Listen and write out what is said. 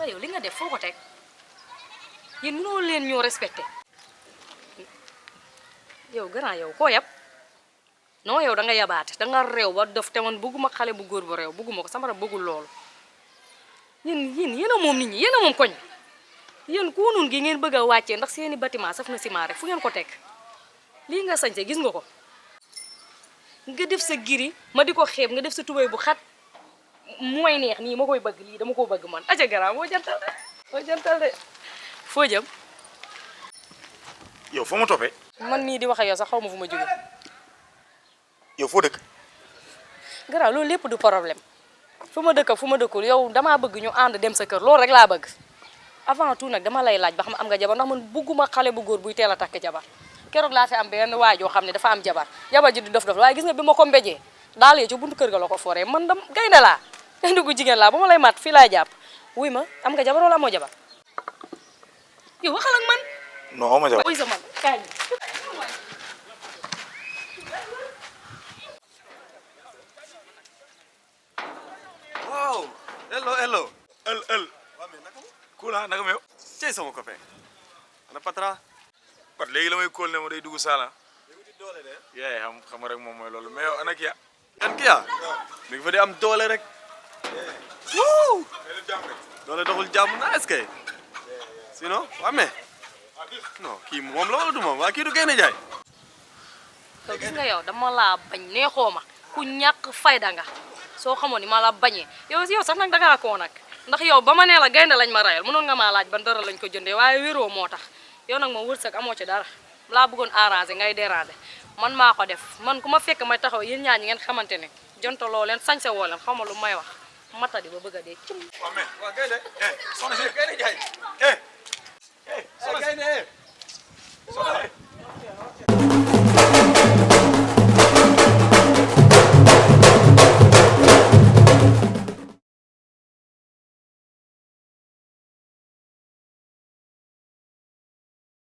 waaye yow li nga def foo ko teg yéen mënoo leen ñoo respecté yow grand yow koo yab non yow da nga yabaate da nga réew ba dof te man bëgguma xale bu góor bu réew bëgguma ko sama rab bëggul loolu yéen a moom nit ñi yéen a moom koñ yéen ku nun gi ngeen bëgg a wàccee ndax seeni bâtiment saf na ciment rek fu ngeen ko teg lii nga sañse gis nga ko nga def sa giri ma di ko xeeb nga def sa tubéy bu xat mooy neex nii ma koy bëgg lii dama ko bëgg man aja gara moo jantal de foo jëm yow foo ma toppee man mii di wax ak yow sax xaw ma fu ma jóge yow foo dëkk gara loolu lépp du problème fu ma dëkk fu ma dëkkul yow damaa bëgg ñu ànd dem sa kër loolu rek laa bëgg avant tout nag dama lay laaj ba xam am nga jabar ndax man bugguma xale bu góor buy teel a takk jabar keroog laa fi am benn waajoo xam ne dafa am jabar ji di dof waaye gis nga bi ma ko mbéjee daal ci buntu kër ga la ko foree man dam gaynde laa gaynde gu jigéen laa ba ma lay mat fii laay jàpp wuy ma am nga jabar wala amoo jabar yow waxal ak man non amoo jabar wuy sa man kaay waaw hello el waaw mais naka kula naka meew cey sama copain ana patra pat léegi la may kóol ne ma day dugg sala léegi di doole de yee xam rek moom mooy loolu mais yow ana kiya an kiya mi ngi fa di am doole rek wuu doole doxul jàmm na est-ce que sinon waa mais non kii moom la wala du moom waa kii du Gaynde Njaay yow gis nga yow dama laa bañ neexoo ma ku ñàkk fayda nga soo xamoon ni ma la bañee yow sax nag dangaa koo nag ndax yow ba ma nee la gaynde lañ ma rayal mënoon nga maa laaj ban dara lañ ko jëndee waaye wéroo moo tax yow nag moom wërsëg amoo ci dara laa bëggoon arrangé ngay déranger man maa ko def man ku ma fekk may taxaw yéen ñaa ñi ngeen xamante ne jontaloo leen sañse woo leen xaw ma lu may wax matadi ba bëgg a dee waa mais waa Gaynde soxna si Gaynde Njaay